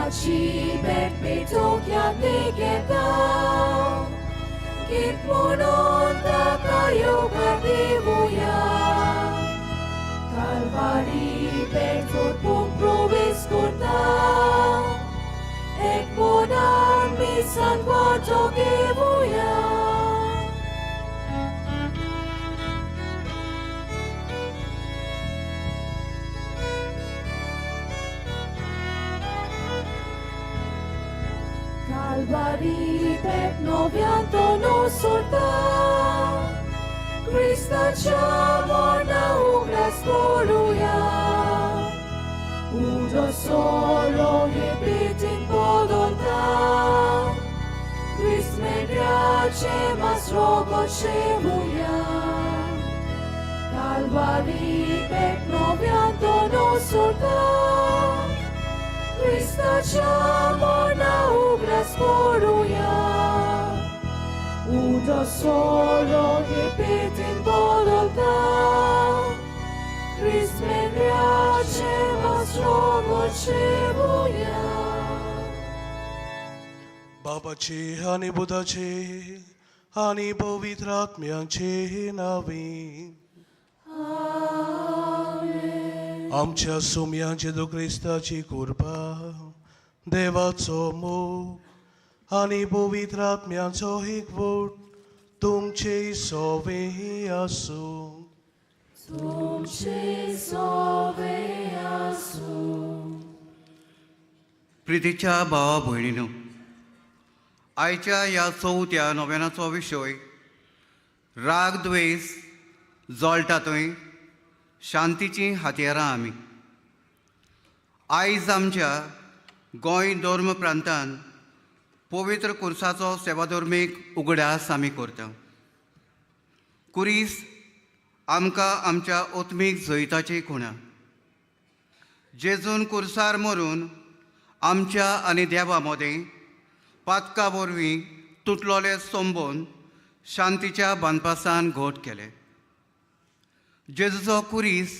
क्रिस्ताची भेट पेटोवंक यादीक येता गीत म्हणून ताका येवकार दिवया कालवारी भेट फोडपूंक प्रवेश करता एक मनान मिसान वांटो घेवया. Calvari pet novianto no sorta Cristaच्या morna ugras koruya Udo solo repetin podolta Christ mediace mas rogo cebuya Calvari pet novianto no sorta Cristaच्या morna ugras koruya Udo solo repetin podolta Christ mediace mas rogo cebuya. बापाचे आनी पुताचे आनी पवित्र आत्म्याचे नांवे. आमच्या सुम्या जेजू क्रिस्ताची कृपा, देवाचो मोग आनी पवित्र आत्म्याचो एकवट तुमचे सोवे आसूं. तुमचे सोवे आसूं. प्रितीच्या भावा भयणीनो, आयच्या ह्या चवथ्या नोव्यानाचो विशय राग द्वेस जळटा थंय शांतीचीं हातयारां आमी. आयज आमच्या गोंय धर्म प्रांतान पवित्र कुर्साचो सेवाधर्मीक उगडास आमी करता. कुरीस आमकां आमच्या आत्मीक जैताची खुणा. जेजून कुर्सार मरून आमच्या आनी देवा मदें पातका वरवीं तुटलोले सोंबोवन शांतीच्या बांदपासान घट केले. जेजूचो कुरीस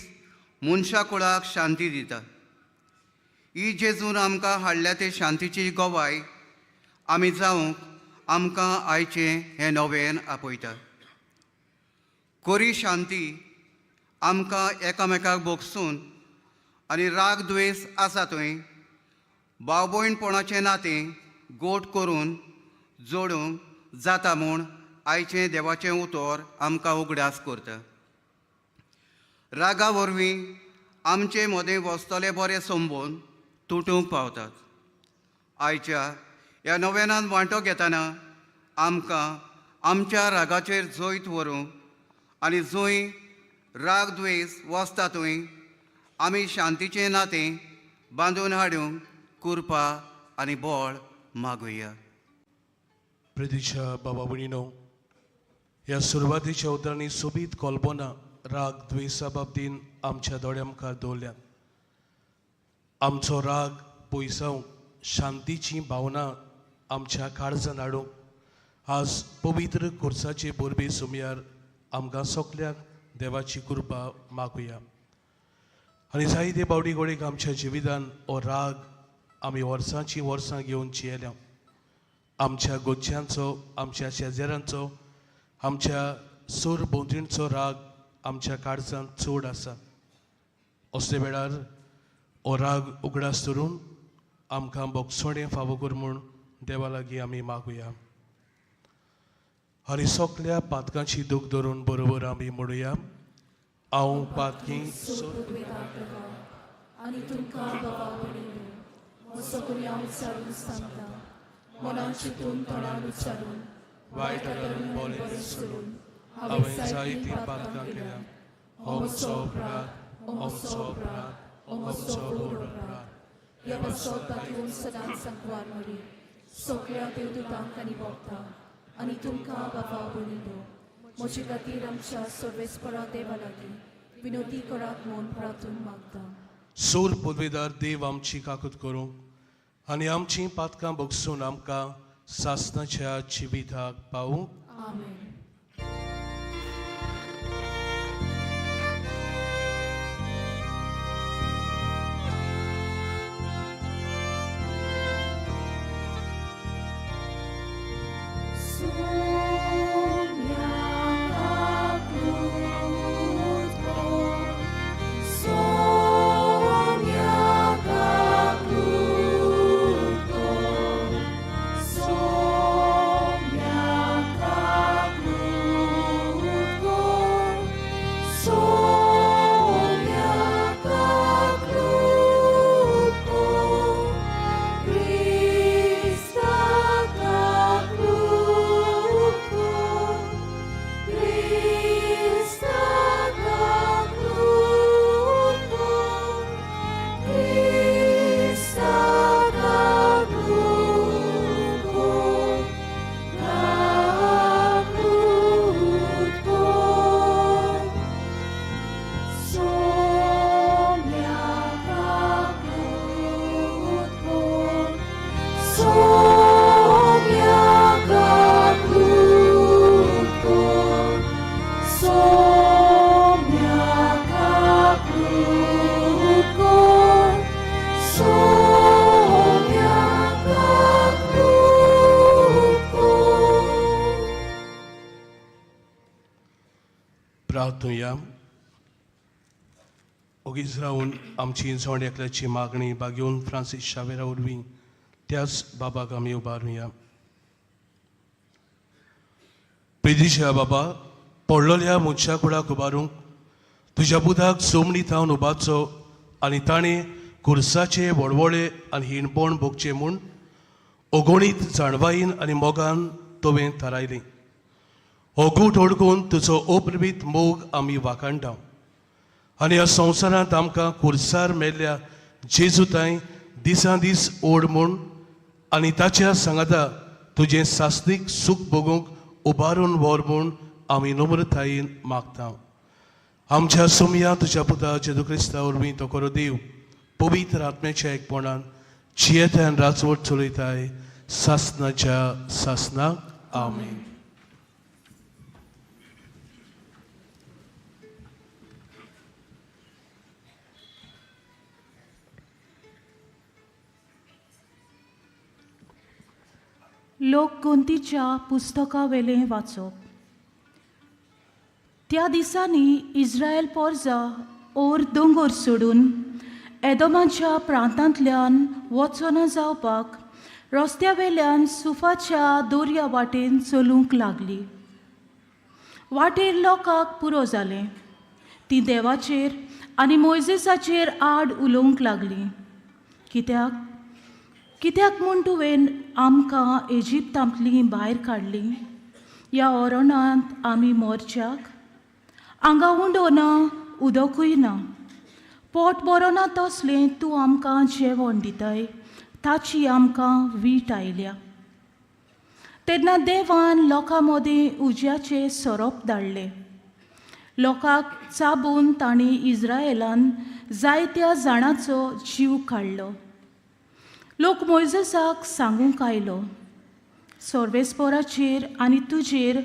मनशा कुळाक शांती दिता. ही जेजून आमकां हाडल्या ते शांतीची गवाय आमी जावंक आमकां आयचें हें नवेन आपयता. कोरी शांती आमकां एकामेकाक भोगसून आनी राग द्वेस आसा थंय भाव भयणपणाचें नातें गोट करून जोडूंक जाता म्हूण आयचें देवाचें उतर आमकां उगडास करता. रागा वरवीं आमचे मदें वचतले बरें संबंद तुटूंक पावतात. आयच्या ह्या नव्यानान वांटो घेतना आमकां आमच्या रागाचेर जैत व्हरूंक आनी जंय राग द्वेस वचता थंय आमी शांतीचें नातें बांदून हाडूंक कृपा आनी बळ मागुया. प्रितीच्या बाबा भयणीनो, ह्या सुरवातीच्या उतरांनी सोबीत कल्पना राग द्वेसा बाबतीन आमच्या दोळ्या मुखार दवरल्यात. आमचो राग पयसावंक शांतीची भावना आमच्या काळजान हाडूंक आज पवित्र कुर्साचे बोरबे सुमयार आमकां सगल्याक देवाची कृपा मागुया. आनी जायते पावटी घडयेक आमच्या जिवितान हो राग आमी वर्सांची वर्सां घेवन जियेल्या. आमच्या गोच्यांचो, आमच्या शेजाऱ्यांचो, आमच्या सोर भोंवतणचो राग आमच्या काळजांत चड आसा. असले वेळार हो राग उगडास धरून आमकां बोगसणें फावो कर म्हूण देवा लागीं आमी मागुया. आनी सगल्या पातकांची दूख धरून बरोबर आमी म्हणुया, हांव पातकी आनी तुमकां बाबा भयणीनो म्हजो गुन्यांव उच्चारून सांगता, मनान चिंतून तोंडान उच्चारून वायट आदरून बोलें सोडून हांवें जायतीं पातकां केल्या. हो म्हजो अपराध, हो म्हजो अपराध, हो म्हजो व्हड अपराध. ह्या पासत तातूंत सदांच सांकवार मरी सगळ्या देवदूतांक आनी भोगता आनी तुमकां बाबा भयणीनो म्हजे खातीर आमच्या सर्वेस्परा देवा लागीं विनोदी करात म्हूण प्रार्थून मागता. सूर पुर्वेदार देव आमची काकूत करूंक आनी आमचीं पातकां भोगसून आमकां सासणाच्या जिविताक पावूंक. आमेन. प्रार्थुया. ओगीच रावन आमची जण एकल्याची मागणी बागेवन फ्रांसीस शावेरा वरवीं त्याच बाबाक आमी उबारुया. प्रितीच्या बाबा, पडलेल्या मनशा कुडाक उबारूंक तुज्या बुधाक जोमणी थावन उबारचो आनी ताणें कुर्साचे वळवळे आनी हिणपण भोगचें म्हूण अगणीत जाणवायेन आनी मोगान तुवें थारायली. हो गूट ओडकून तुजो अप्रवीत मोग आमी वाखाणटा आनी ह्या संवसारांत आमकां कुर्सार मेल्ल्या जेजू तांय दिसान दीस ओड म्हूण आनी ताच्या सांगाता तुजें सासणीक सूख भोगूंक उबारून व्हर म्हूण आमी नम्रतायेन मागता. आमच्या सोमया तुज्या पुता जेजू क्रिस्ता वरवीं तो करो देव पवित्र आत्म्याच्या एकपणान जियेतान राजवट चलयताय सासनाच्या सासनाक. आमेन. लोकगोंतीच्या पुस्तकावेलें वाचप. त्या दिसांनी इस्रायल पोरजा ओर दोंगर सोडून एदोमाच्या प्रांतांतल्यान वचना जावपाक रस्त्या वेल्यान सुफाच्या दोरया वाटेन चलूंक लागली. वाटेर लोकांक पुरो जालें. तीं देवाचेर आनी मोयजेसाचेर आड उलोवंक लागलीं. कित्याक कित्याक म्हूण तुवें आमकां इजिप्तांतलीं भायर काडलीं? ह्या ओरणांत आमी मोरच्याक हांगा उंडो ना, उदकूय ना, पोट बरो ना तसलें तूं आमकां जेवण दिताय, ताची आमकां वीट आयल्या. तेन्ना देवान लोकां मदीं उज्याचे सोरोप धाडले. लोकांक चाबून तांणी इस्रायलान जायत्या जाणांचो जीव काडलो. लोक मोयजेसाक सांगूंक आयलो, सर्वेस्पोराचेर आनी तुजेर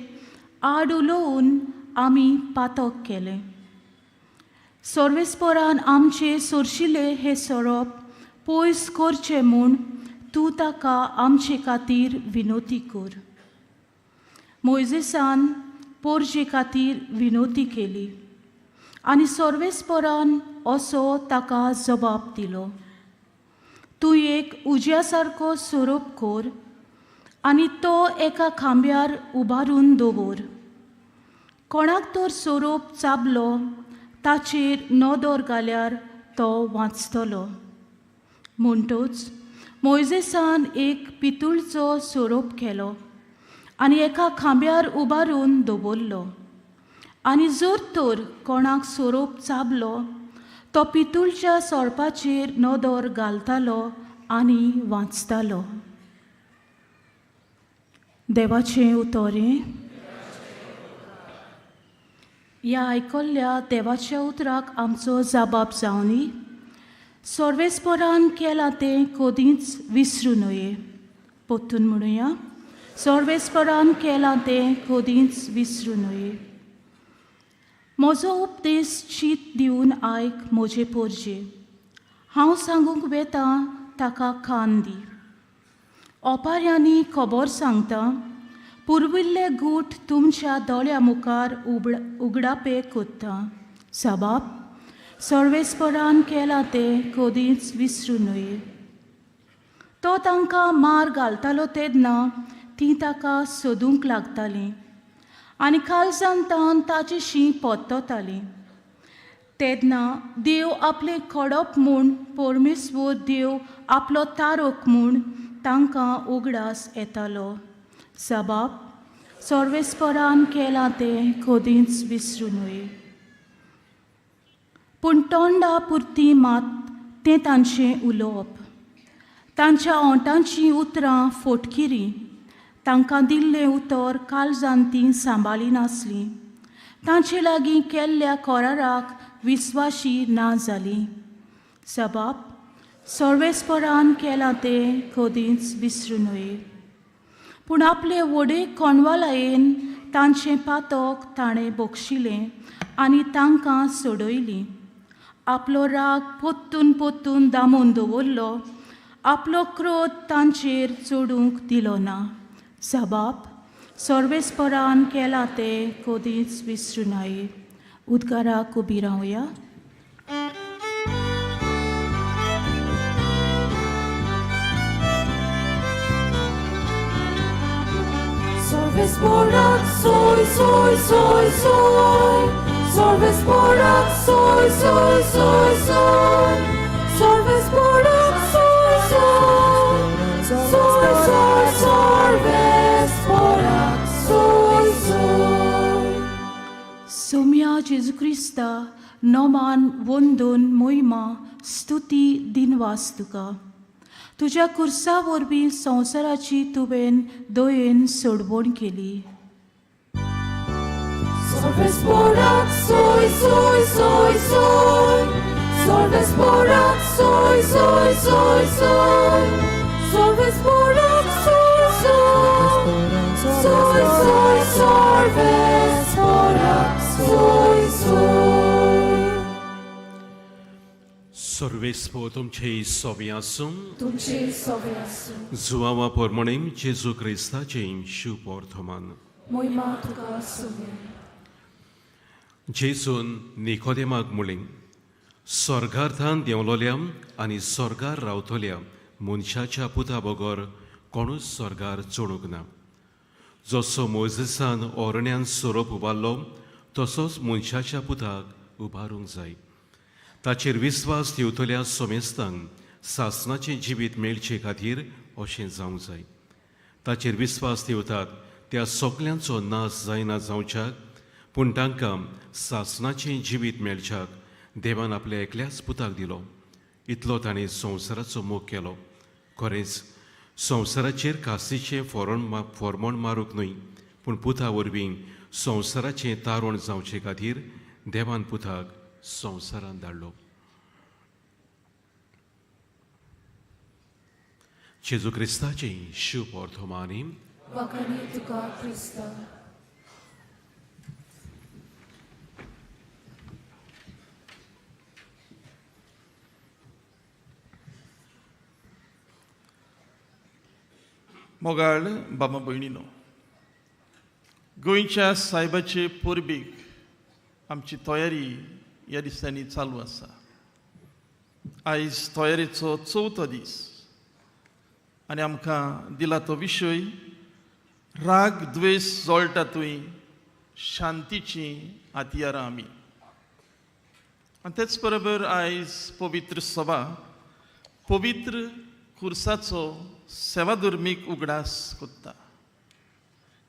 आड उलोवन आमी पातक केलें. सर्वेस्पोरान आमचे सोरशिले हे सोरोप पयस करचे म्हूण तूं ताका आमचे खातीर विनोती कर. मोयजेसान पोरजे खातीर विनोती केली आनी सर्वेस्पोरान असो ताका जबाब दिलो, तूं एक उज्या सारको सोरोप कर आनी तो एका खांब्यार उबारून दवर. कोणाक तर सोरोप चाबलो ताचेर नदर घाल्यार तो वांचतलो. म्हणटच मोयजेसान एक पितूळचो सोरोप केलो आनी एका खांब्यार उबारून दवरलो आनी जर तर कोणाक सोरोप चाबलो तो पितूळच्या सोरपाचेर नदर घालतालो आनी वाचतालो. देवाचें उतरें. ह्या आयकल्ल्या देवाच्या उतराक आमचो जाबाब जावनी. सर्वेस्परान केलां तें कदींच विसरूं न्हय. परतून म्हणुया, सर्वेस्परान केलां तें कदींच विसरूं न्हय. म्हजो उपदेश चीत दिवन आयक म्हजे पोरजे, हांव सांगूंक वेतां ताका कान दी. ओपाऱ्यांनी खबर सांगता, पुर्विल्ले गूट तुमच्या दोळ्या मुखार उगडापे कोत्ता. साबाब सर्वेस्परान केलां तें कदींच विसरूं न्हय. तो तांकां मार घालतालो तेन्ना तीं ताका सोदूंक लागतालीं आनी काळजान तावन ताचेशी परततालीं. तेन्ना देव आपलें खडप म्हूण, परमेश्वर देव आपलो तारक म्हूण तांकां उगडास येतालो. सबाब सर्वेस्परान केलां तें कदींच विसरूं न्हय. पूण तोंडा पुरती मात तें तांचें उलोवप, तांच्या ओंठांचीं उतरां फोटकिरीं. तांकां दिल्लें उतर काळजान तीं सांबाळी नासलीं. तांचे लागीं केल्ल्या कराराक विस्वाशी ना जालीं. सबाब सर्वेस्परान केलां तें कदींच विसरूं न्हय. पूण आपले व्हडे कोणवालायेन तांचें पातक ताणें बक्षिलें आनी तांकां सोडयलीं. आपलो राग पोत्तून पोत्तून दामून दवरलो, आपलो क्रोध तांचेर चडूंक दिलो ना. सबाब सर्वेस्परान केलां तें कदींच विसरूं न्हय. उद्गाराक उबी रावया. Sorves borak soy soy soy soy. Sorves borak soy soy soy soy. Sorves borak soy soy. Soy soy sorves borak soy soy. Saumya जेजू क्रिस्ता नोमान वंदून मोहिमा स्तुती दिनवास तुका. तुज्या कुर्सा वरवीं संवसाराची तुवें दयेन सोडवण केली. Sorves borak soy soy soy soy. Sorves borak soy soy soy soy. Sorves borak soy soy. Soy soy sorves borak soy soy. सर्वेस्पो तुमचे सोबी आसूं. तुमचे सोबे आसूं. जुवावा पोरमणीम जेजू क्रिस्ताचें शुभ वर्तमान. मोहिमा तुका सुम्या. जेजून निकोदेमाक म्हणलें, स्वर्गार्थान देंवलोल्या आनी स्वर्गार रावतल्या मनशाच्या पुता बगर कोणूच स्वर्गार चडूंक ना. जसो मोजेसान ओरण्यान सोरोप उबारलो तसोच मनशाच्या पुताक उबारूंक जाय. ताचेर विस्वास दिवतल्या सोमेस्तांक सासणाचें जिवीत मेळचे खातीर अशें जावंक जाय. ताचेर विस्वास दिवतात त्या सगल्यांचो नाश जायना जावच्याक, पूण तांकां सासणाचें जिवीत मेळच्याक देवान आपल्या एकल्याच पुताक दिलो. इतलो ताणें संवसाराचो मोग केलो. खरेंच संवसाराचेर कासीचें फोरण फोरमण मारूंक न्हय, पूण पुता वरवीं संवसाराचें तारण जावचे खातीर देवान पुताक संवसारांत धाडलो. जेजू क्रिस्ताचें शुभ वर्तमानी. वाखाणी तुका क्रिस्ता. मोगाळ बाबा भयणीनो, गोंयच्या सायबाचे परबेक आमची तयारी ह्या दिसांनी चालू आसा. आयज तयारेचो चवथो दीस आनी आमकां दिला तो विशय राग द्वेश जळटा थंय शांतीचीं हातयारां आमी. आनी तेच बरोबर आयज पवित्र सभा पवित्र खुर्साचो सेवाधर्मीक उगडास कोत्ता.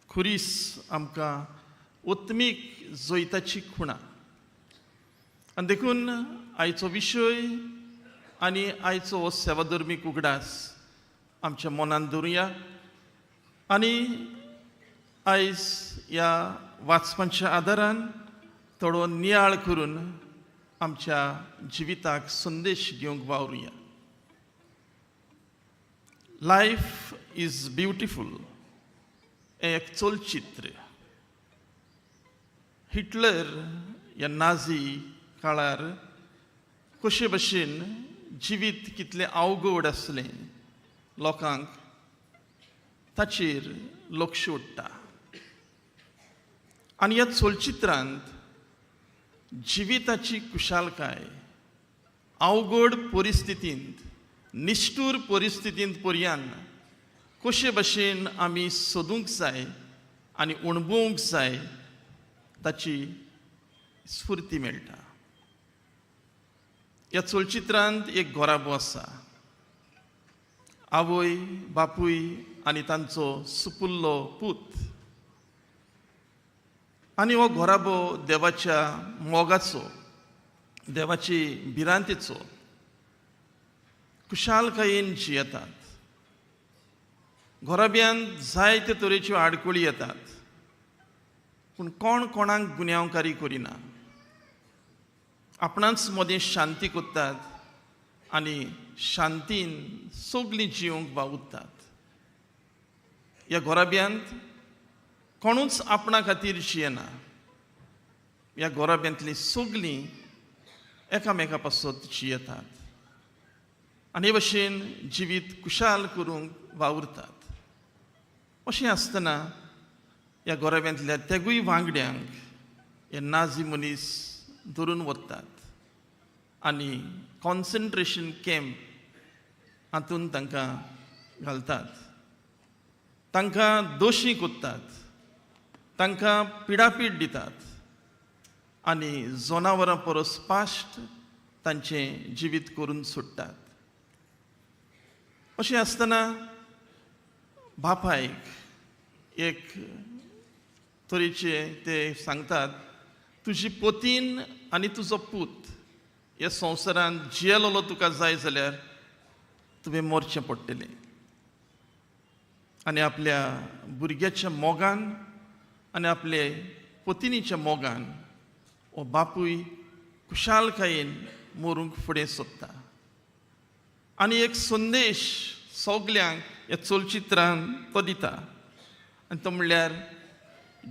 खुरीस आमकां उत्मीक जैताची खुणा आनी देखून आयचो विशय आनी आयचो हो सेवाधर्मीक उगडास आमच्या मनांत दवरुया आनी आयज ह्या वाचपांच्या आदारान थोडो नियाळ करून आमच्या जिविताक संदेश घेवंक वावरुया. लायफ is beautiful हें एक चलचित्र हिटलर ह्या नाझी काळार कशे भशेन जिवीत कितलें अवघड आसलें लोकांक ताचेर लक्ष ओडटा आनी ह्या चलचित्रांत जिविताची कुशालकाय अवघड परिस्थितींत निश्ठूर परिस्थितींत पर्यान कशे भशेन आमी सोदूंक जाय आनी अणभवूंक जाय ताची स्फुर्ती मेळटा. ह्या चलचित्रांत एक गोराबो आसा, आवय बापूय आनी तांचो सुपुल्लो पूत आनी हो घोराबो देवाच्या मोगाचो, देवाची भिरांतेचो, खुशालकायेन जियेतात. घोराब्यांत जायते तरेच्यो आडखळी येतात पूण कोण कोणाक गुन्यांवकारी करिना. आपणाच मदीं शांती कोत्तात आनी शांतीन सगलीं जिवंक वावुरतात. ह्या घोराब्यांत कोणूच आपणा खातीर जियेना. ह्या घोराब्यांतलीं सगलीं एकामेका पासत जियेतात आनी हे भशेन जिवीत खुशाल करूंक वावुरतात. अशें आसतना ह्या घोराब्यांतल्या तेगूय वांगड्यांक हे नाझी मनीस धरून वतात आनी कॉन्सन्ट्रेशन कॅम्प हातून तांकां घालतात. तांकां दोशी कोत्तात, तांकां पिडापीड दितात आनी जनावरां परस पाश्ट तांचें जिवीत करून सोडटात. अशें आसतना बापायक एक तरेचे ते सांगतात, तुजी पोतीन आनी तुजो पूत ह्या संवसारांत जियेलोलो तुका जाय जाल्यार तुवें मरचें पडटलें. आनी आपल्या भुरग्याच्या मोगान आनी आपले पोतिनीच्या मोगान हो बापूय खुशालकायेन मरूंक फुडें सोदता. आनी एक संदेश सगल्यांक ह्या चलचित्रान तो दिता आनी तो म्हणल्यार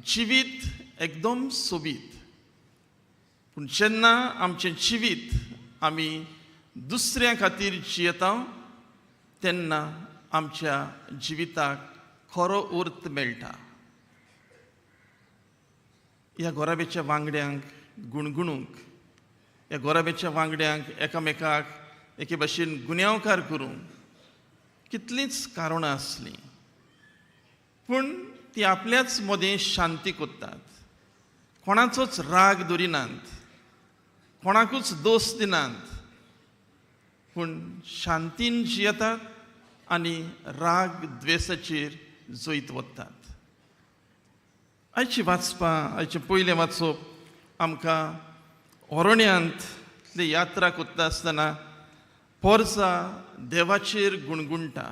जिवीत एकदम सोबीत, पूण जेन्ना आमचें जिवीत आमी दुसऱ्या खातीर जियेता तेन्ना आमच्या जिविताक खरो अर्थ मेळटा. ह्या गोराबेच्या वांगड्यांक गुणगुणूंक, ह्या गोराबेच्या वांगड्यांक एकामेकाक एके भाशेन गुन्यांवकार करूंक कितलींच कारणां आसलीं, पूण ती आपल्याच मदें शांती कोत्तात, कोणाचोच राग दवरिनात, कोणाकूच दोश दिनात, पूण शांतीन जियेतात आनी राग द्वेसाचेर जैत वतात. आयची वाचपां, आयचें पयलें वाचप आमकां ओरण्यांतली यात्रा करता आसतना पोरसा देवाचेर गुणगुणटा,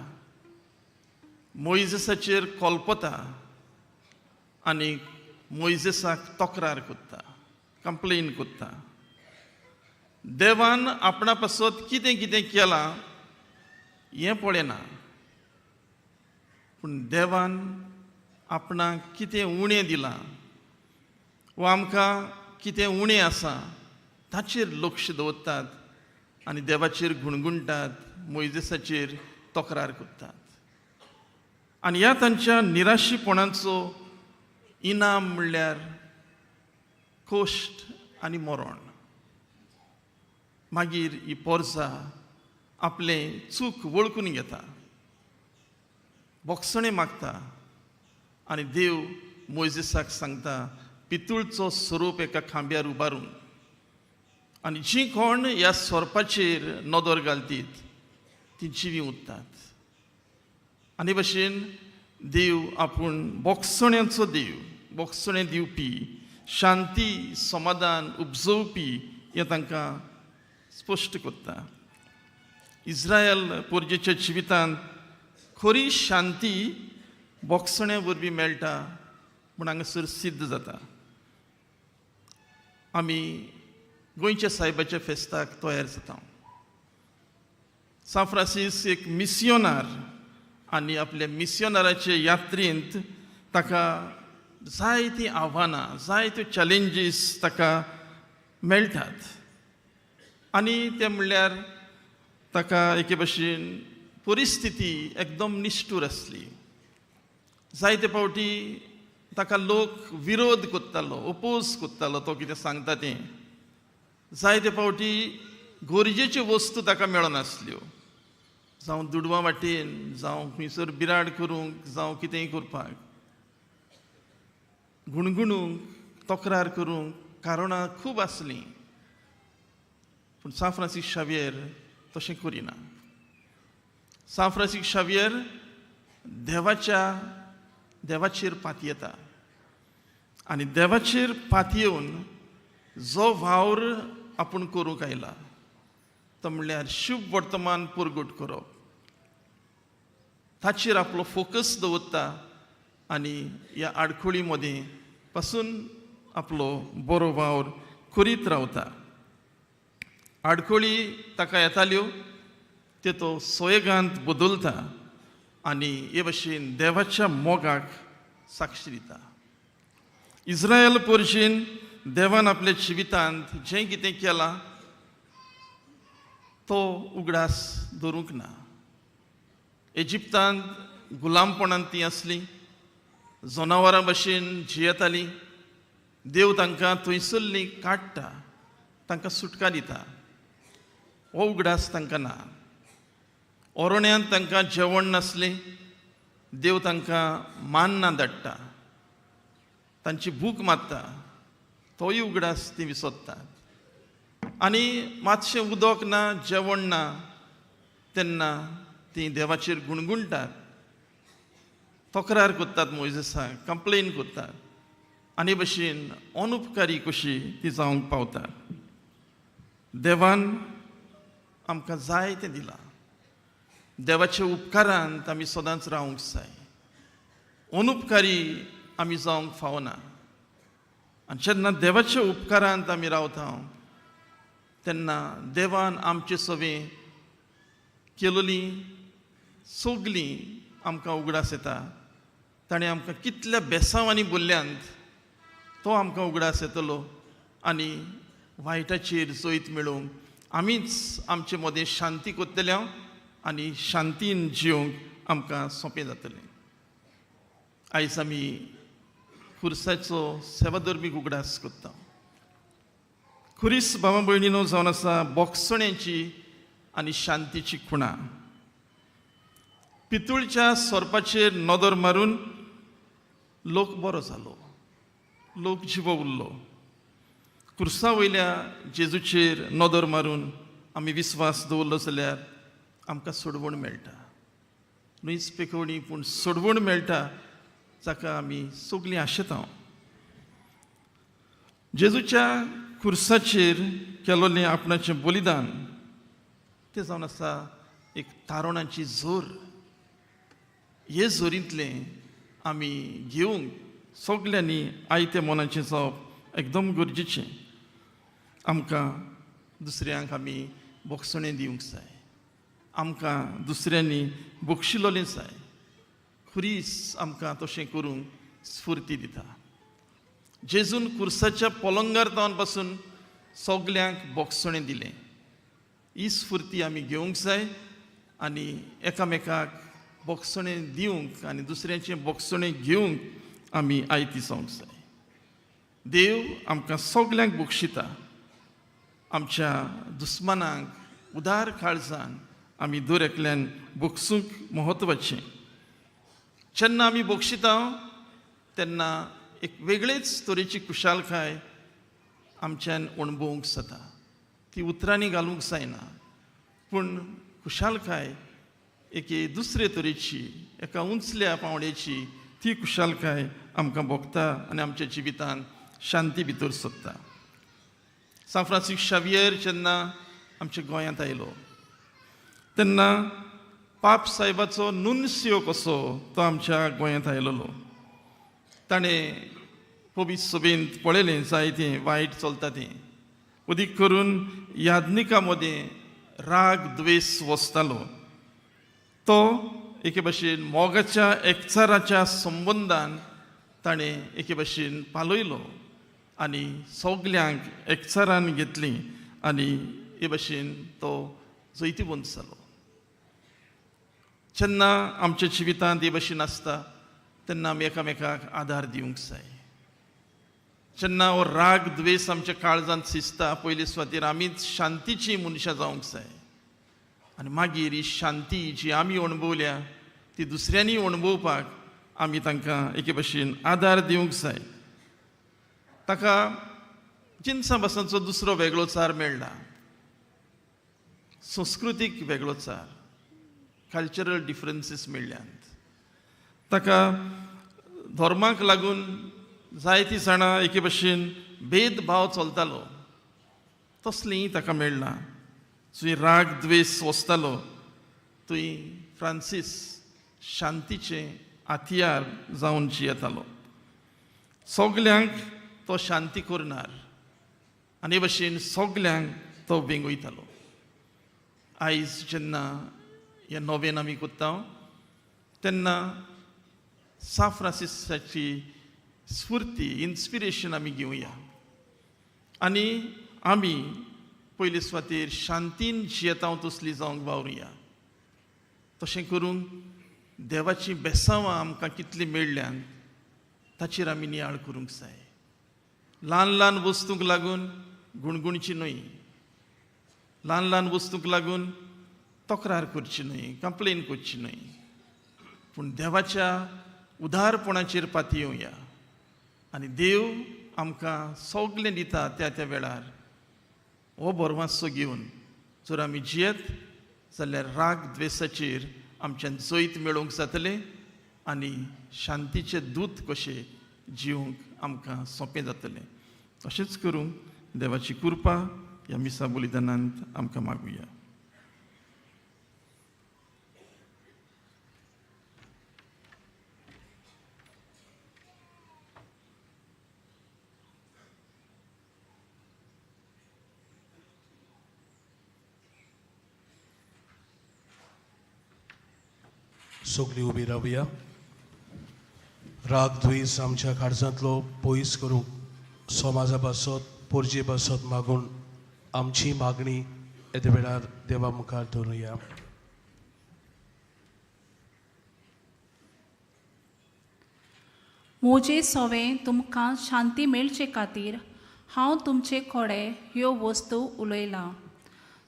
मोयजेसाचेर कोलपता आनी मोयजेसाक तक्रार करता, कंप्लेन करता. देवान आपणा पासत कितें कितें केलां हें पळयना, पूण देवान आपणाक कितें उणें दिलां वा आमकां कितें उणें आसा ताचेर लक्ष दवरतात आनी देवाचेर गुणगुणटात, मोयजेसाचेर तक्रार करतात. आनी ह्या तांच्या निराशीपणाचो इनाम म्हणल्यार कोश्ट आनी मरण. मागीर ही पोरसा आपलें चूक वळखून घेता, बोगसणें मागता आनी देव मोयजेसाक सांगता पितूळचो स्वरूप एका खांब्यार उबारून आनी जीं कोण ह्या सोरपाचेर नदर घालतीत ती जिवीं उरतात. आनी भशेन देव आपूण बोगसण्याचो देव, बोगसणें दिवपी, शांती समाधान उपजोवपी हें तांकां स्पश्ट करता. इस्रायल पोरजेच्या जिवितांत खरी शांती बोगसण्या वरवीं मेळटा म्हूण हांगासर सिद्ध जाता. आमी गोंयच्या सायबाच्या फेस्ताक तयार जाता. सांत फ्रांसीस एक मिसियोनार आनी आपल्या मिसियोनाराचे यात्रेंत ताका जायतीं आव्हानां, जायत्यो चॅलेंजीस ताका मेळटात आनी तें म्हणल्यार ताका एके भशेन परिस्थिती एकदम निश्ठूर आसली. जायते फावटी ताका लोक विरोध करतालो, ओपोज करतालो तो कितें सांगता तें. जायते फावटी गरजेच्यो वस्तू ताका मेळनासल्यो, जावं दुडवां वाटेन, जावं खंयसर बिराड करूंक, जावं कितेंय करपाक, गुणगुणूंक, तक्रार करूंक कारणां खूब आसलीं, पूण सांत फ्रांसीस शावियर तशें करिना. सांत फ्रांसीस शावियर देवाच्या देवाचेर पातयेता आनी देवाचेर पातयेवन जो वावर आपूण करूंक आयला तो म्हणल्यार शुभ वर्तमान परगट करप, ताचेर आपलो फोकस दवरता आनी ह्या आडखळी मदीं पासून आपलो बरो वावर करीत रावता. आडखळी ताका येताल्यो ते तो सोयगांत बदलता आनी हे भशेन देवाच्या मोगाक साक्षी दिता. इस्रायल पोरशीन देवान आपल्या जिवितांत जें कितें केलां तो उगडास दवरूंक ना. इजिप्तांत गुलामपणांत ती आसली, जनावरां भशेन जियेतालीं, देव तांकां थंयसरलीं काडटा, तांकां सुटका दिता. हो उगडास तांकां ना. ओरण्यांत तांकां जेवण नासलें, देव तांकां मान्ना धाडटा, तांची भूक मारता, तोय उगडास ती विसरतात. आनी मातशें उदक ना, जेवण ना तेन्ना तीं देवाचेर गुणगुणटात, तक्रार करतात, मोयजेसाक कंप्लेन करतात आनी भशेन अनुपकारी कशी ती जावंक पावतात. देवान आमकां जाय तें दिलां. देवाच्या उपकारांत आमी सदांच रावंक जाय. अनुपकारी आमी जावंक फावना. आनी जेन्ना देवाच्या उपकारांत आमी रावता तेन्ना देवान आमचे सवें केलोलीं सगलीं आमकां उगडास येता. ताणें आमकां कितल्या बेसांवांनी बोल्ल्यांत तो आमकां उगडास येतलो आनी वायटाचेर जैत मेळोवंक आमीच आमचे मदें शांती करतले आनी शांतीन जिवंक आमकां सोंपें जातलें. आयज आमी खुर्साचो सेवाधर्मीक उगडास करता. खुरीस भावा भयणीनो जावन आसा बोगसण्याची आनी शांतीची खुणा. पितूळच्या सोरपाचेर नदर मारून लोक बरो जालो, लोक जिवो उरलो. खुर्सा वयल्या जेजूचेर नदर मारून आमी विस्वास दवरलो जाल्यार आमकां सोडवण मेळटा. न्हयच पेकोवणी पूण सोडवण मेळटा, जाका आमी सगलीं आशेता. जेजूच्या खुर्साचेर केलोलें आपणाचें बलिदान तें जावन आसा एक तारणाची जोर. हे जोरींतलें आमी घेवंक सगल्यांनी आयतें मनाचें जावप एकदम गरजेचें. आमकां दुसऱ्यांक आमी बोगसणें दिवंक जाय, आमकां दुसऱ्यांनी बक्षिलोलें जाय. खुरीस आमकां तशें करूंक स्फुर्ती दिता. जेजून खुर्साच्या पलंगार जावन पासून सगल्यांक बोगसणें दिलें. ही स्फुर्ती आमी घेवंक जाय आनी एकामेकाक बोगसणें दिवंक आनी दुसऱ्यांचें बोगसणें घेवंक आमी आयती जावंक जाय. देव आमकां सगल्यांक बक्षिता. आमच्या दुस्मानांक उदार काळजान आमी दर एकल्यान बक्षूंक म्हत्वाचें. जेन्ना आमी बक्षिता तेन्ना एक वेगळेच तरेची खुशालकाय आमच्यान अणभवूंक जाता. ती उतरांनी घालूंक जायना, पूण खुशालकाय एके दुसरे तरेची, एका उंचल्या पावंड्याची ती खुशालकाय आमकां भोगता आनी आमच्या जिवितांत शांती भितर सोदता. सांत फ्रांसीस शावियर जेन्ना आमच्या गोंयांत आयलो तेन्ना पाप साहेबाचो नुनसियो कसो तो आमच्या गोंयांत आयलेलो. ताणें पवित्र सभेंत पळयलें जायतें वायट चलता तें, अदीक करून याज्ञिका मदें राग द्वेस वसतालो. तो एके भाशेन मोगाच्या एकचाराच्या संबंदान ताणें एके भाशेन पालयलो आनी सगल्यांक एकचारान घेतलीं आनी हे भाशेन तो जैतिवंत जालो. जेन्ना आमच्या जिवितांत हे भाशेन आसता तेन्ना आमी एकामेकाक आदार दिवंक जाय. जेन्ना हो राग द्वेस आमच्या काळजांत शिजता पयले सुवातेर आमीच शांतीची मनशां जावंक जाय आनी मागीर ही शांती जी आमी अणभवल्या ती दुसऱ्यांनी अणभवपाक आमी तांकां एके भाशेन आदार दिवंक जाय. ताका जिनसां भासांचो दुसरो वेगळोचार मेळ्ळा, संस्कृतीक वेगळोचार, कल्चरल डिफरन्सीस मेळ्ळ्यात. ताका धर्माक लागून जायतीं जाणां एके भाशेन भेदभाव चलतालो तसलीं ताका मेळ्ळां. थंय राग द्वेस वसतालो थंय फ्रांसीस शांतीचें हत्यार जावन जियेतालो. सगल्यांक तो शांती करणार आनी हे भाशेन सगल्यांक तो वेंगयतालो. आयज जेन्ना हें नवेन आमी करता तेन्ना सांत फ्रांसिसाची स्फुर्ती, इन्स्पिरेशन आमी घेवया आनी आमी पयले सुवातेर शांतीन जियेता तसली जावंक वावरुया. तशें करून देवाचीं बेसांवां आमकां कितलीं मेळ्ळ्यात ताचेर आमी नियाळ करूंक जाय. ल्हान ल्हान वस्तूंक लागून गुणगुणची न्हय, ल्हान ल्हान वस्तूंक लागून तक्रार करची न्हय, कंप्लेन करची न्हय, पूण देवाच्या उदारपणाचेर पातयेवया आनी देव आमकां सगलें दिता त्या त्या वेळार. हो बरवासो घेवन जर आमी जियेत जाल्यार राग द्वेसाचेर आमच्यान जैत मेळोवंक जातलें आनी शांतीचे दूत कशे जिवंक आमकां सोंपें जातलें. तशेंच करूंक देवाची कृपा ह्या मिसा बलिदानांत आमकां मागुया. सगळीं उबी रावया. राग द्वेस आमच्या काळजांतलो पयस करूंक समाजा पासत पोरजे पासत मागून आमची मागणी येदे वेळार देवा मुखार दवरुया. म्हजे सोवें तुमकां शांती मेळचे खातीर हांव तुमचे कडेन ह्यो वस्तू उलयलां.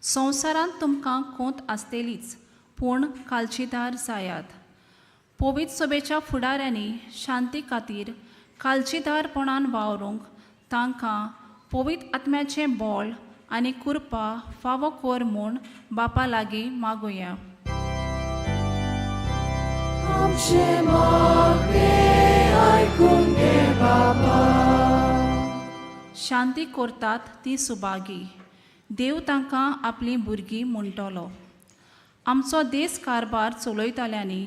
संवसारांत तुमकां कोंत आसतलीच, पूण काळजीदार जायात. पवित्र सभेच्या फुडाऱ्यांनी शांती खातीर काळजीदारपणान वावरूंक तांकां पवित्र आत्म्याचें बळ आनी कृपा फावो कर म्हूण बापा लागीं मागुया. आमचें मागणें आयकून घे बाबा. शांती करतात ती सुभागी, देव तांकां आपलीं भुरगीं म्हणटलो. आमचो देस कारभार चलयतल्यांनी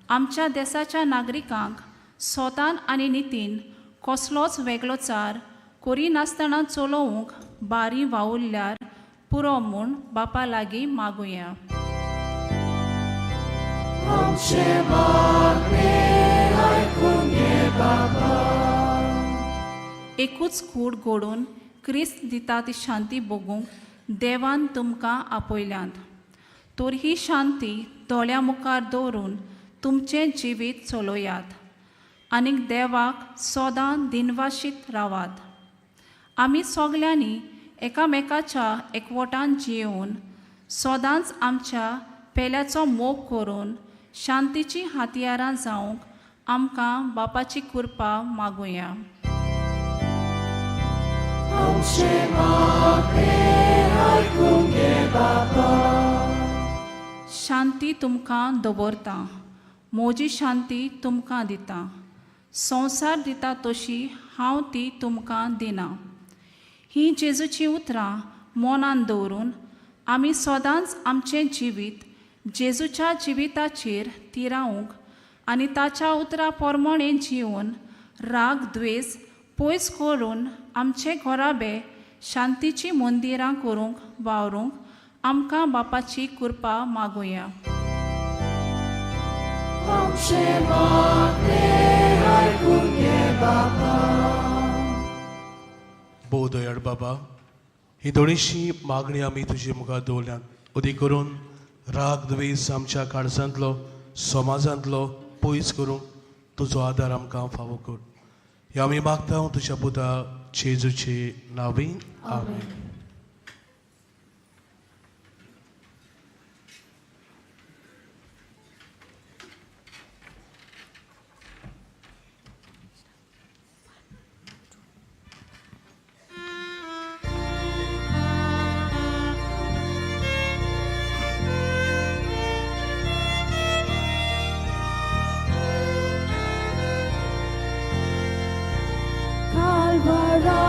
आमच्या देसाच्या नागरिकांक स्वतान आनी नितीन कसलोच वेगळोचार करिनासतना चलोवंक बारी वावुरल्यार पुरो म्हूण बापा लागीं मागुया. आमचें मागणें आयकून घे बाबा. एकूच कूड घडोवन क्रिस्त दिता ती शांती भोगूंक देवान तुमकां आपयल्यांत. तर ही शांती दोळ्यां मुखार दवरून तुमचें जिवीत चलयात आनीक देवाक सदां दिनवाशीत रावात. आमी सगल्यांनी एकामेकाच्या एकवटान जियेवन सदांच आमच्या पेल्याचो मोग करून शांतीचीं हातयारां जावंक आमकां बापाची कृपा मागुया. आमचें मागणें आयकून घे बाबा. शांती तुमकां दवरता, म्हजी शांती तुमकां दिता. संवसार दिता तशी हांव ती तुमकां दिना. हीं जेजूचीं उतरां मनान दवरून आमी सदांच आमचें जिवीत जेजूच्या जिविताचेर तिरावंक आनी ताच्या उतरां प्रमाणें जिवन राग द्वेस पयस करून आमचे घराबे शांतीचीं मंदिरां करूंक वावरूंक आमकां बापाची कृपा मागुया. आमचें मागणें आयकून घे बाबा. भोव दयाळ बाबा, ही थोडीशी मागणी आमी तुजे मुखार दवरल्यात. अदीक करून राग द्वेस आमच्या काळजांतलो समाजांतलो पयस करूंक तुजो आदार आमकां फावो कर. हे आमी मागता तुज्या पुता जेजूचे नांवी, आमेन. Calvara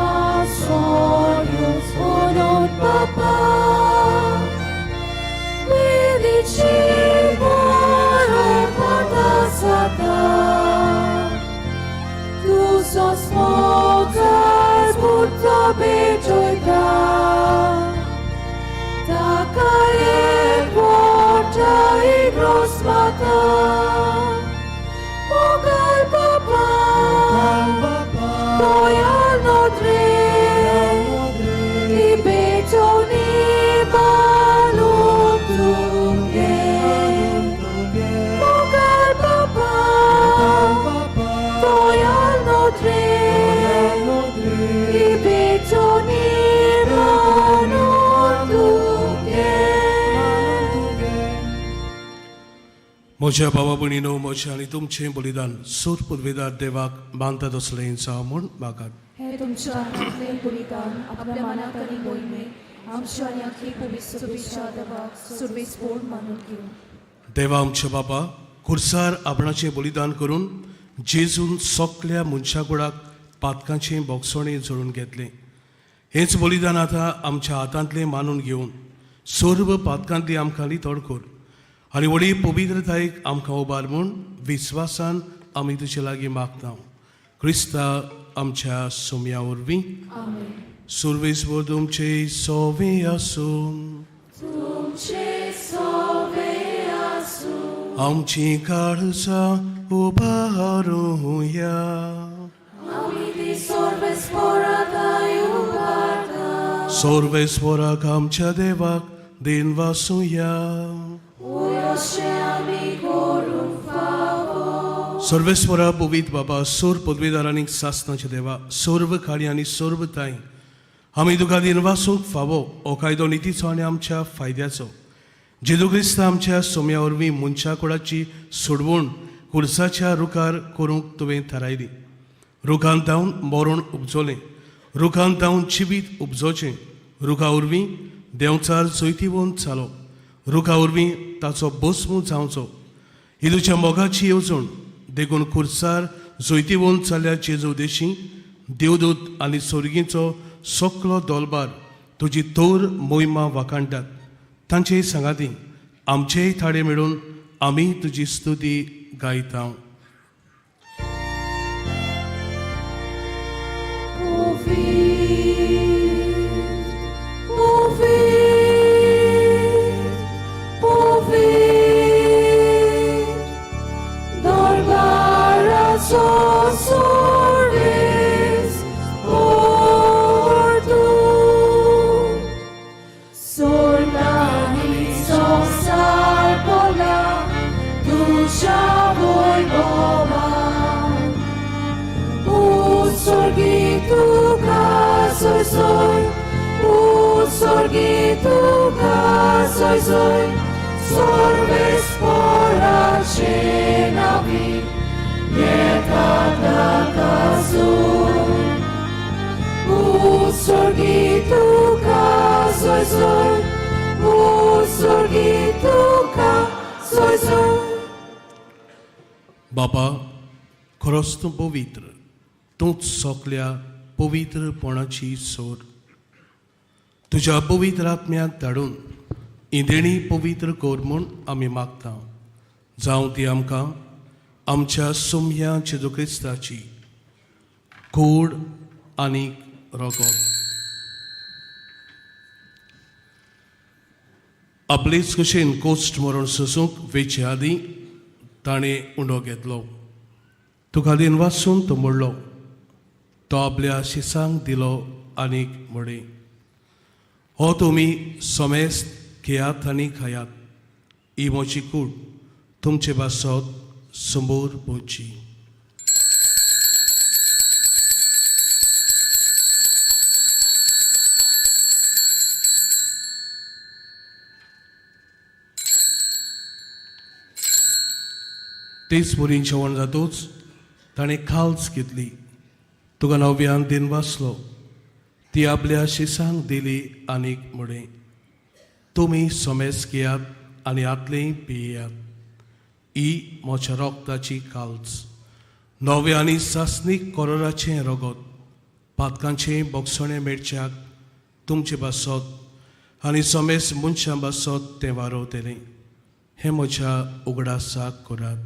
soius unut papa, medici moro porta sata, tu sos motas mutta bejoita, tacae porta igrosmata, Mogal papa, Toyal nodre, Ibetoni baluntunge. Mogal papa, Toyal nodre, म्हज्या बाबा भयणीनो, म्हजें आनी तुमचें बलिदान सूर पुर्वेदार देवाक मानता तसलें जावं म्हूण मागात. हे तुमच्या हातांतलें बलिदान आपल्या मनाक आनी मोहिमे आमच्या आनी आखी पवित्र देवाक सुरवेसपोण मानून घेवं. देवा आमच्या बाबा, खुर्सार आपणाचें बलिदान करून जेजून सगल्या मनशा कुडाक पातकांचें बोगसणें जोडून घेतलें. हेंच बलिदान आतां आमच्या हातांतलें मानून घेवन सर्व पातकांतली आमकां नितळ कर आनी व्हडली पवित्रतायेक आमकां उबार म्हूण विस्वासान आमी तुजे लागीं मागता, क्रिस्ता आमच्या सोम्या वरवीं. आमेन. सुर्वेस्वर तुमचे सोवे आसून. तुमचे सोवे आसूं. आमची काळजां उबारुया. आमी ती सर्वेस्पराकाय उबारता. सर्वेस्वराक आमच्या देवाक दिन वासुया. अशें आमी करूंक फावो. सर्वेस्वरा पवित्र बाबा, सूर पदवीदार आनी सासनाच्या देवा, सर्व खाडी आनी सर्व ताई, आमी तुका दिन वासूंक फावो हो कायदो नितीचो आनी आमच्या फायद्याचो. जेजू क्रिस्त आमच्या सोम्या वरवीं मनशा कुडाची सोडवण कुर्साच्या रुखार करूंक तुवें थारायली. रुखान धांवन मरण उपजलें, रुखान धांवन जिवीत उपजोचें. रुखा वरवीं देंवचार जैतिवंत जालो, रुखा वरवीं ताचो भस्म जावचो, ही तुज्या मोगाची येवजण. देखून खुर्सार जैतिवंत जाल्या जेजू देशी देवदूत आनी सोर्गीचो सकलो दोलबार तुजी तोर मोहिमा वाखाणटात. तांचेय सांगाती आमचेय थाडे मेळून आमी तुजी स्तुती गायता. Ouvir, ouvir, ouvir, dormara sores por tu. Sornani sonsar pola, tu voi goma. Usorgituka soy soy, usorgituka soy soy, sorbes por cenavi, yetata kazu. Usorgituka soy soy, usorgituka soy soy. बाबा, खरोच तूं पवित्र, तूंच सगल्या पवित्रपणाची सोर. तुज्या पवित्र आत्म्याक धाडून इंदेणी पवित्र कर म्हूण आमी मागता. जावं ती आमकां आमच्या सोम्या जेजू क्रिस्ताची कूड आनी रगत. आपलेच कशेन कोस्ट मरण सोसूंक वेचे आदीं ताणें उंडो घेतलो. तुका दिन वाचून तो मोडलो, तो आपल्या शिसांक दिलो आनीक म्हणें, हो तुमी समेस्त घेयात आनी खायात, ही म्हजी कूड तुमचे पासत समोर पोवची. तेच वरीं जेवण जातूच ताणें खाल्स घेतली, तुका नव्यान दिन वाचलो, ती आपल्या शिसांक दिली आनीक म्हणें, तुमी समेस घेयात आनी आतलें पियात, ही म्हज्या रोगताची काल्स, नव्या आनी सासणीक कोरोराचें रगत, पातकांचें बोगसणें मेळच्याक तुमचे पासत आनी समेस मनशां पासत तें वारोवतलें. हें म्हज्या उगडासाक करात.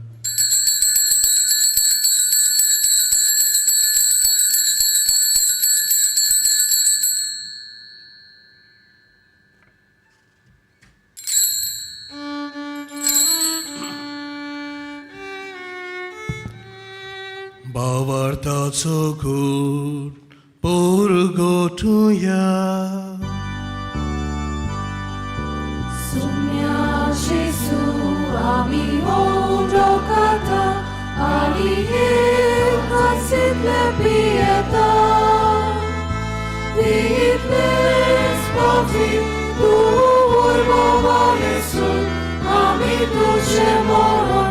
भावार्थाचो घूट पोरगोठुया. Sumia Jesu ami ondokata ani ekasitle pieta Vitles pavi tu urbo vanesu ami duce moron.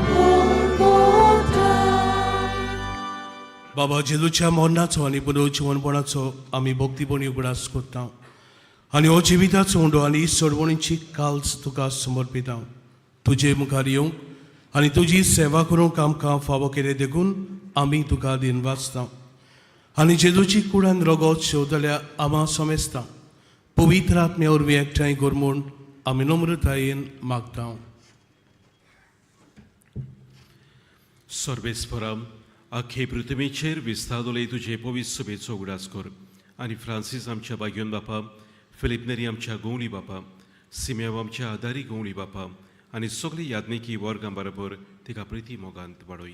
बाबा जेजूच्या मरणाचो आनी पुनर्जिवनपणाचो आमी भक्तीपणी उगडास करता आनी हो जिविताचो उंडो आनी सोडवणीची काल्स तुका समर्पिता. तुजे मुखार येवंक आनी तुजी सेवा करूंक आमकां फावो केले देखून आमी तुका दिन वाचता आनी जेजूची कुडान रगत शेवतल्या आमा समेस्ता पवित्र आत्म्या वरवीं एकठांय कर म्हूण आमी नम्रतायेन मागता. सर्वेस्परा, आखे पृथ्वीचेर विस्तारले तुजे पवित्र सभेचो उगडास कर आनी फ्रांसीस आमच्या बागयोन बापा, फिलीप नेरी आमच्या गवळी बापा, सिमेव आमच्या आदारी गवळी बापा आनी सगळी याज्ञिकी वर्गां बरोबर तिका प्रिती मोगांत वाडय.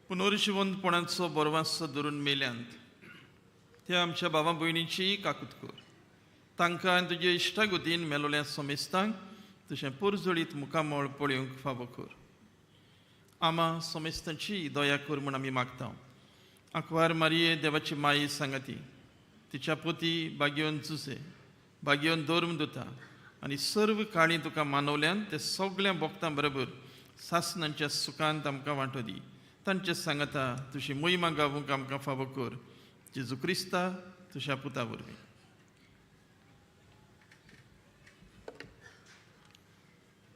पुनर्जिवंतपणाचो बरवासो धरून मेल्यांत त्या आमच्या भावा भयणीची काकूत कर. तांकां आनी तुजे इश्टागतीन मेलोल्या समेस्तांक तुजें पोरजोळीत मुखामळ पळोवंक फावो कर. आमा समेस्तांची दया कर म्हूण आमी मागता. आंकवार मारये देवाची माई सांगाती, तिच्या पोती बागेवन जुसे बागेवन धर्म दुता आनी सर्व काळी तुका मानवल्यान ते सगळ्या भोक्तां बरोबर सासणांच्या सुखांत आमकां वांटो दी. तांचे सांगता तुजी मोहिमा गावूंक आमकां फावो कर. जेजू क्रिस्ता तुज्या पुता वरवीं.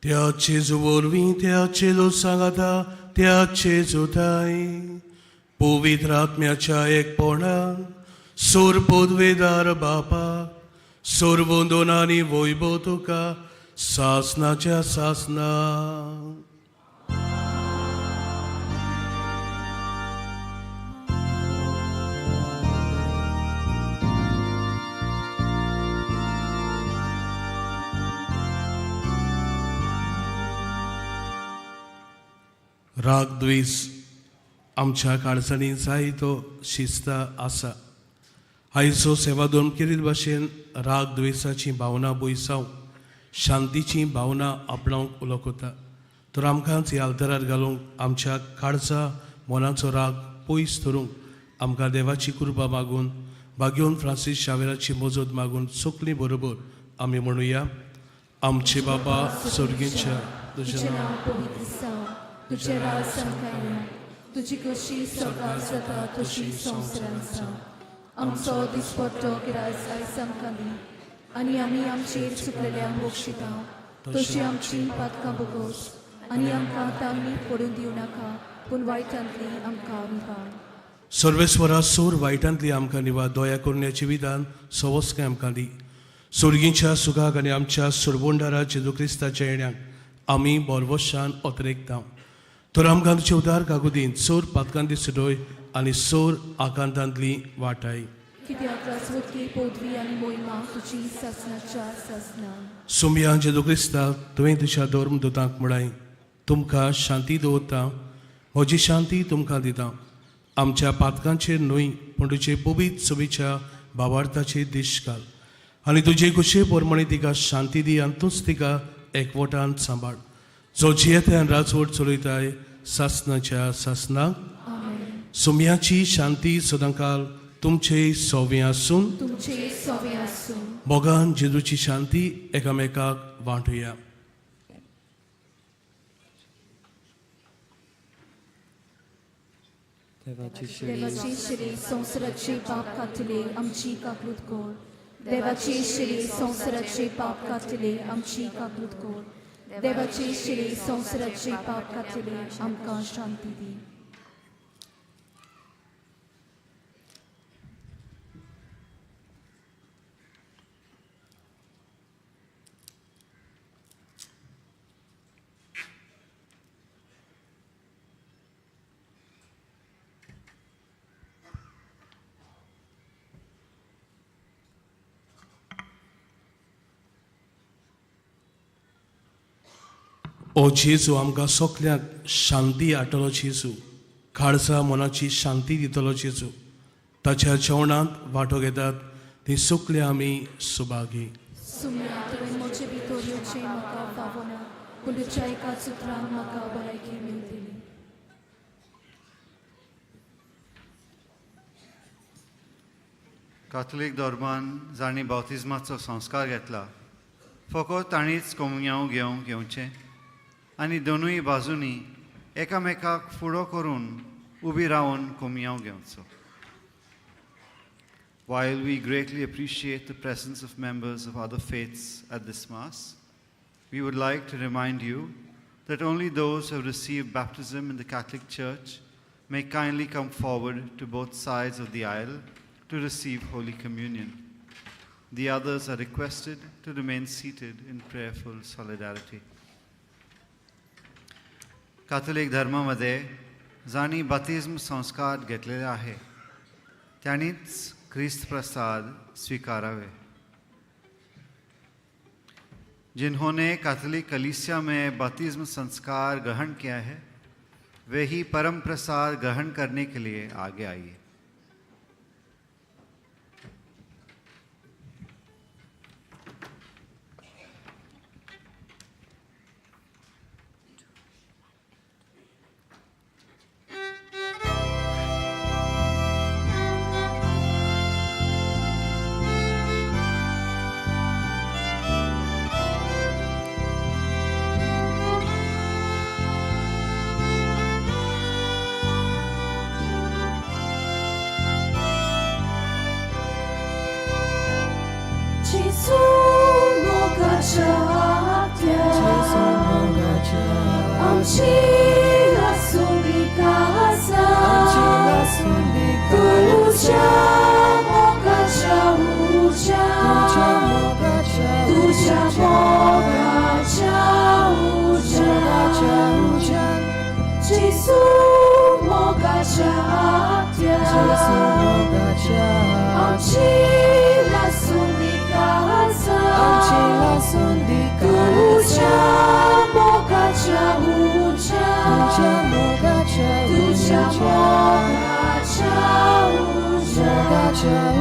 त्या जेजू वरवीं, त्या जेजू सांगाता, त्या जेजूताय पवित्र आत्म्याच्या एकपणान सोर पदवेदार बापा सोरवंदोन आनी वैभव तुका सासनाच्या सासना. राग द्वेस आमच्या काळजांनी जायतो शिस्त आसा. आयचो सेवा दोन केरीत भाशेन राग द्वेसाची भावना पयसाव शांतीची भावना आपणावंक उलो करता. तर आमकांच ह्या आल्तरार घालूंक आमच्या काळजा मनाचो राग पयस धरूंक आमकां देवाची कृपा मागून बागेवन फ्रांसीस शावेराची मजत मागून सगळीं बरोबर आमी म्हणुया. आमचे बाबा सर्गीच्या तुजें नांव पवित्र जावं, तुजें राज आमकां येवं, तुजी कशी स्वर्गार जाता तशी संवसारांत जावं. आमचो दिसपट्टो गिरास आयज आमकां दी आनी आमी आमचेर चुकलेल्यांक बक्षिता तशी आमची पातकां बोगोस आनी आमकां तांणी पडून दिवं नाका, पूण वायटांतली आमकां निवार. सर्वेस्वरा सोर वायटांतली आमकां निवार, दया करून ह्या जिवितान सवस्काय आमकां दी. सोर्गींच्या सुखाक आनी आमच्या सुरबोंडारा जेजू क्रिस्ताच्या येण्याक आमी बोरवशान अतरेकता. तर आमकां तुजे उदार कागुदीन सोर पातकांती सुटोय आनी सोर आकांतांतली वाटाय. कित्याक राजवटकी पदवी आनी मोहिमा तुजी सासनाच्या सासना. सोमया जेजू क्रिस्ता तुवें तुज्या धर्म दुतांक म्हळाय, तुमकां शांती दवरता, म्हजी शांती तुमकां दिता. आमच्या पातकांचेर न्हय पूण तुजे पवित्र सभेच्या भावार्थाचेर दिश्ट घाल आनी तुजे खुशे प्रमाणे तिका शांती दी आनी तूंच तिका एकवटान सांबाळ, जो जियेता आनी राजवट चलयताय सासनाच्या सासनाक. आमेन. सोमयाची शांती सदांकाल तुमचे सोवे आसून. तुमचे सोवे आसूं. मोगान जेजूची शांती एकामेकाक वांटुया. देवाची शिरी संवसाराचे पाप कातले आमची काकूत कर. देवाची शिरी संवसाराचे पाप कातले आमची काकूत कर. देवाची शिरी संवसाराचे पाप कातले आमकां शांती दी. ओ जेजू आमकां सगल्यांक शांती हाडटलो जेजू, काळजा मनाची शांती दितलो जेजू. ताच्या जेवणांत वांटो घेतात ती सगळीं आमी सुभागी. सुम्या तुवें म्हजे भितर येवचें म्हाका फावना, पूण तुज्या एका सुत्रान म्हाका भलायकी मेळटली. काथोलीक धर्मान जांणी बाप्तिज्माचो संस्कार घेतला फकत तांणीच कोमुयांव घेवंक येवचें आनी दोनूय बाजूंनी एकामेकाक फुडो करून उबी रावन कोमयांव घेवचो. While we greatly appreciate the presence of members of other faiths at this Mass, we would like to remind you that only those who have received baptism in the Catholic Church may kindly come forward to both sides of the aisle to receive Holy Communion. The others are requested to remain seated in prayerful solidarity. Catholic धर्मामध्ये जांणी बातिज्म संस्कार घेतलेले आहे त्यांनीच ख्रिस्त प्रसाद स्वीकारावे. जिन्होंने Catholic कलीसिया में बातिज्म संस्कार ग्रहण किया है, वे ही परम प्रसाद ग्रहण करने के लिए आगे आइए. जेजू मोगाच्या आत्या, आमची आसुंदी खासा, तुझ्या मोगाच्या उज्यान, तुझ्या मोगाच्या उज्यान. जेजू मोगाच्या आत्या, आमची आसुंदी खासा, तुझ्या मोगाच्या उज्यान, तुझ्या मोगाच्या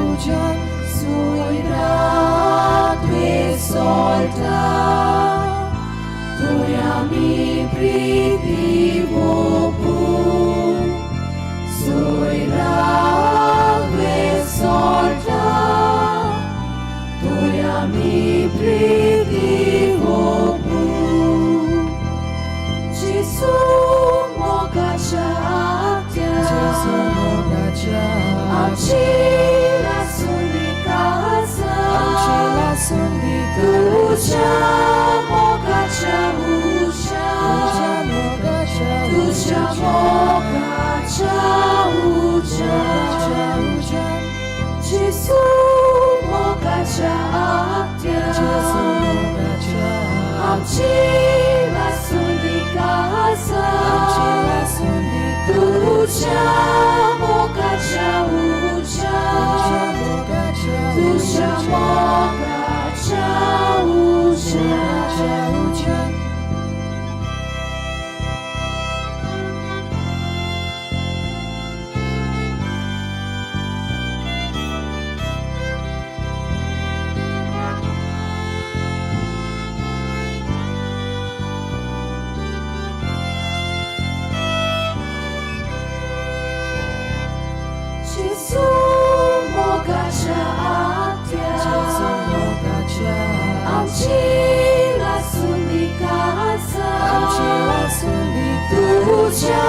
उज्यान. सुयरात विसोलता, तुय आमी प्रिती वोपू. सुयरात विसोलता, तुय आमी प्रिती वोपू. जेजू मोगाच्या आत्या, आमची आसुंदी खासा, तुझ्या मोगाच्या उज्यान, तुझ्या मोगाच्या उज्यान. जेजू मोगाच्या आत्या, आमची आसुंदी खासा, तुझ्या मोगाच्या उज्यान, तुझ्या मोगाच्या उज्यान. जेजू मोगाच्या आत्या, आमची आसुंदी खासा, तुझ्या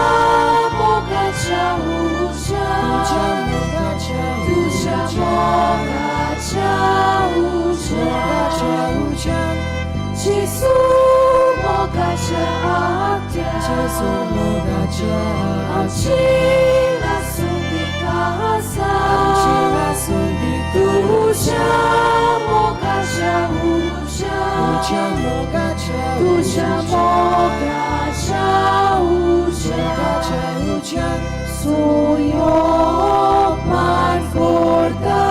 मोगाच्या उज्यान, तुझ्या मोगाच्या उज्यान. जेजू मोगाच्या आत्या, आमची आसुंदी खासा, तुझ्या मोगाच्या उज्यान, तुझ्या मोगाच्या उज्यान. सुयोगमान करता,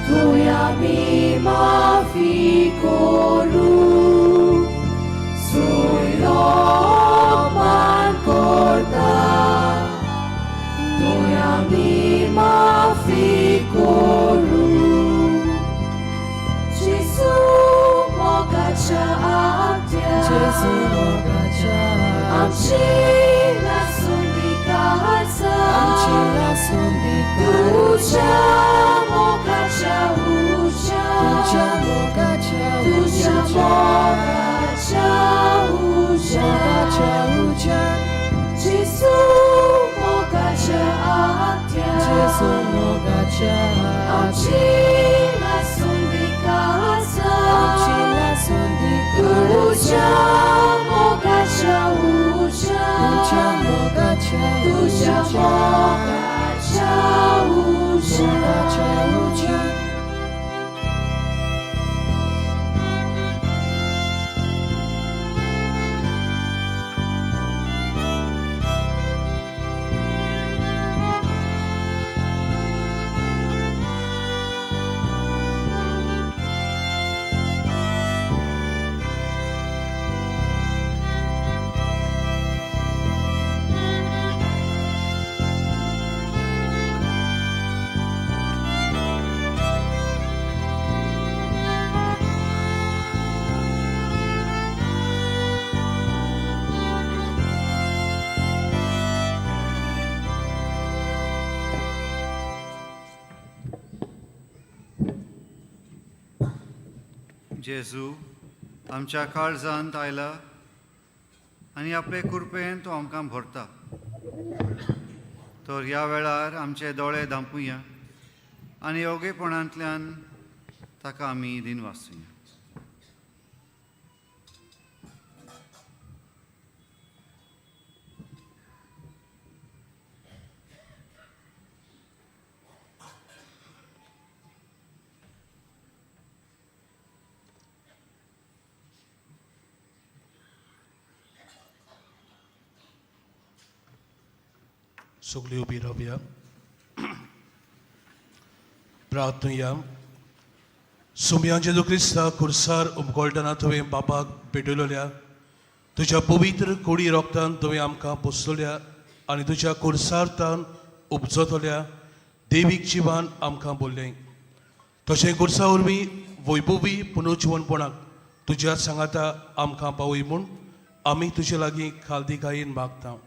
तुय आमी माफी करू. सुयोगमान करता, तुय आमी माफी करू. जेजू मोगाच्या आत्या, आमची आसुंदी खासा, तुझ्या मोगाच्या उज्यान, तुझ्या मोगाच्या उज्यान. तुज्या मोगाच्या उज्या तुज्या मोगाच्या तुज्या मोगाच्या उज्या मोगाच्या उज्यान जेजू आमच्या काळजांत आयला आनी आपले कृपेन तो आमकां भरता. तर ह्या वेळार आमचे दोळे धांपुया आनी योगेपणांतल्यान ताका आमी दिनवासुया. सगळी उबी रावया. प्रार्थनुया. सुमया जेजू क्रिस्ता खुर्सार उमगळटना तुवें बापाक भेटयलोल्या तुज्या पवित्र कुडी रोगतान तुवें आमकां पोसतल्या आनी तुज्या खुर्सार उपजतल्या देवीक जिवान आमकां बोल्लें. तशें खुर्सा वरवीं वैभवी पुनर्जिवनपणाक तुज्या सांगाता आमकां पावय म्हूण आमी तुजे लागीं खालदिकायेन मागता.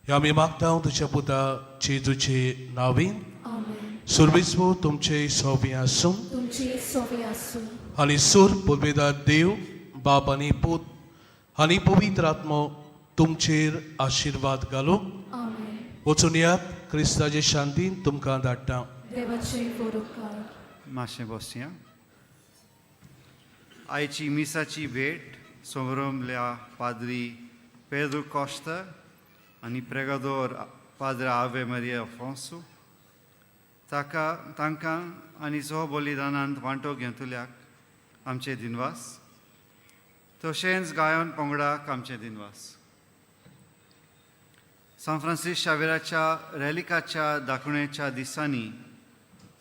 ह्या आमी मागता तुज्या पुता जेजूचे नांवीन. आमेन. सुर्विस्मो तुमचे सोबी आसूं तुमचे सोवे आसूं आनी सूर पुर्वेदार देव बाप आनी पूत आनी पवित्र आत्मो तुमचेर आशिर्वाद घालूं. आमेन. वचून यात क्रिस्ताचे शांतीन तुमकां धाडटा. देवाचे बरोबकार. मातशें बसया. आयची मिसाची भेट सोमरमल्या पाद्री पेद्रू कॉश्ता आनी प्रेगादोर पाद्र आवे मारिया अफोन्सो ताका तांकां आनी सहबलिदानांत वांटो घेतल्याक आमचे दिनवास. तशेंच गायन पंगडाक आमचे दिनवास. सान फ्रांसीस शावेराच्या रॅलिकाच्या दाखोवणेच्या दिसांनी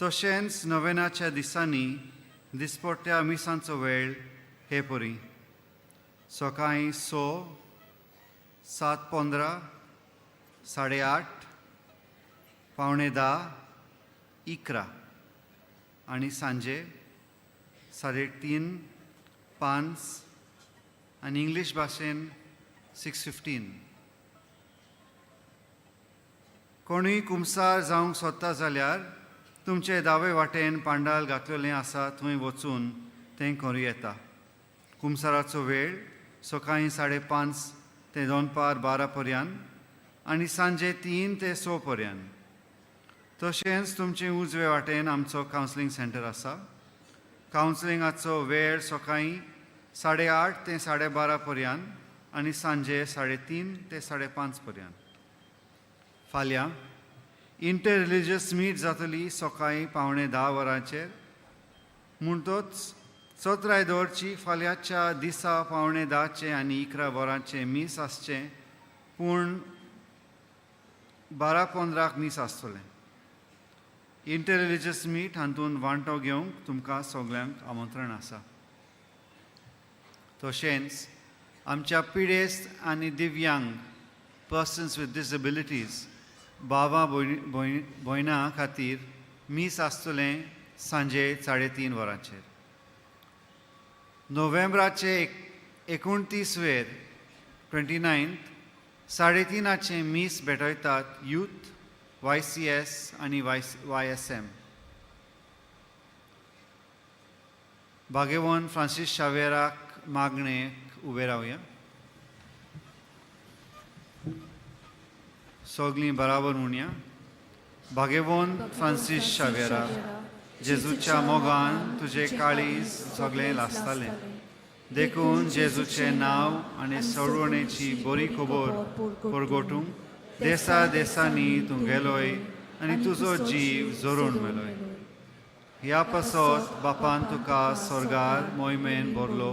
तशेंच नवेनाच्या दिसांनी दिसपट्ट्या मिसांचो वेळ हे परी सकाळीं 6, 7:15, 8:30, 9:45, 11 आनी सांजे 3:30, 5 आनी इंग्लीश भाशेन 6:15. कोणूय कुमसार जावंक सोदता जाल्यार तुमचे दावे वाटेन पांडाल घातलेलें आसा थंय वचून तें करूं येता. कुमसाराचो वेळ सकाळीं 5:30 ते दनपार 12 पर्यंत आनी सांजे 3 ते 6 पर्यंत. तशेंच तुमचे उजवे वाटेन आमचो कावन्सिलींग सेंटर आसा. कावन्सिलिंगाचो वेळ सकाळीं 8:30 ते 12:30 पर्यंत आनी सांजे 3:30 ते 5:30 पर्यंत. फाल्यां इंटर रिलिजियस मीट जातली सकाळीं 9:45 वरांचेर. म्हणटोच 17 दवरची फाल्यांच्या दिसा 9:45 आनी 11 वरांचें मीस आसचें, पूण 12:15 मीस आसतलें. इंटर रिलिजियस मीट हातूंत वांटो घेवंक तुमकां सगल्यांक आमंत्रण आसा. तशेंच आमच्या पिडेस्त आनी दिव्यांग पर्सन्स विथ डिसेबिलिटीज बाबा भयणां खातीर मीस आसतलें सांजे 3:30 वरांचेर. नोव्हेंबराचे 29 वेर 29 3:30 मीस भेटयतात यूथ, YCS आनी YSM. भाग्यवान फ्रांसीस शावेराक मागणेक उबे रावया. सगळीं बराबर म्हणया. भाग्यवान फ्रांसीस शावेरा, जेजूच्या मोगान तुजें काळीज सगळें लासतालें. देखून जेजूचें नांव आनी सोडवणेची बरी खबर परगटूंक देसा देसांनी तूं गेलोय आनी तुजो जीव जोरून मेलोय. ह्या पासत बापान तुका स्वर्गार मोहिमेन भरलो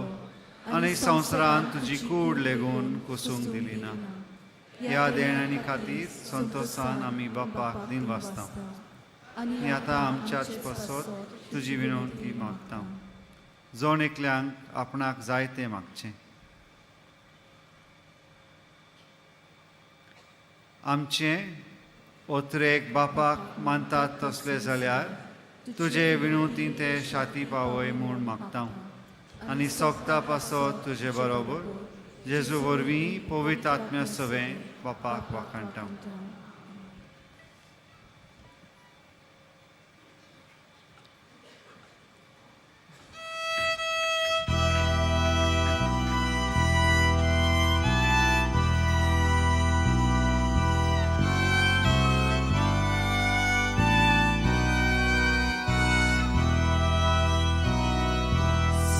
आनी संवसारान तुजी कूड लेगून कुसूंक दिली ना. ह्या देणांनी खातीर संतोशान आमी बापाक दिन वाचता आनी आतां आमच्याच पासत तुजी विनवणी मागता. जण एकल्यांक आपणाक जाय तें मागचें. आमचें ओतरेक बापाक मानतात तसलें जाल्यार तुजे विनवती ते शाती पावय म्हूण मागता आनी सोगता पासत तुजे बरोबर जेजू वरवीं पवित्र आत्म्या सवें बापाक वाखाणटा.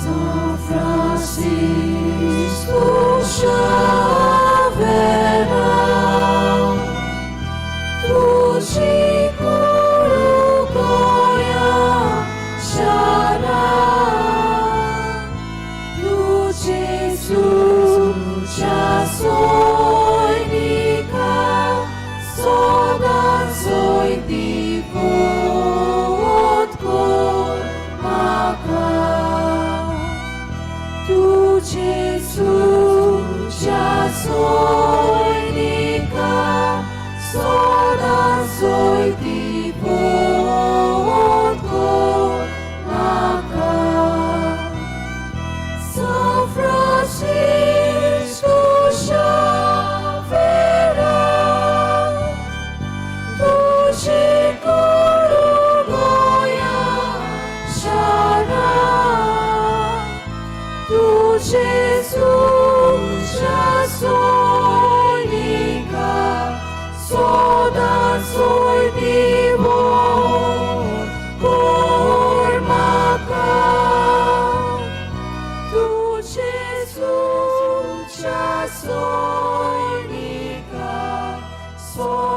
San Francisco Xavera, tuji kurugoya xara, tu Jesus soinika, sodan soy divot kor maka. Tu Jesus soinika, sodan soy divot kor maka. San Francisco Xavera, tuji kurugoya xara, tu Jesus soinika, sodan soy divot kor maka. Tu Jesus soinika, sodan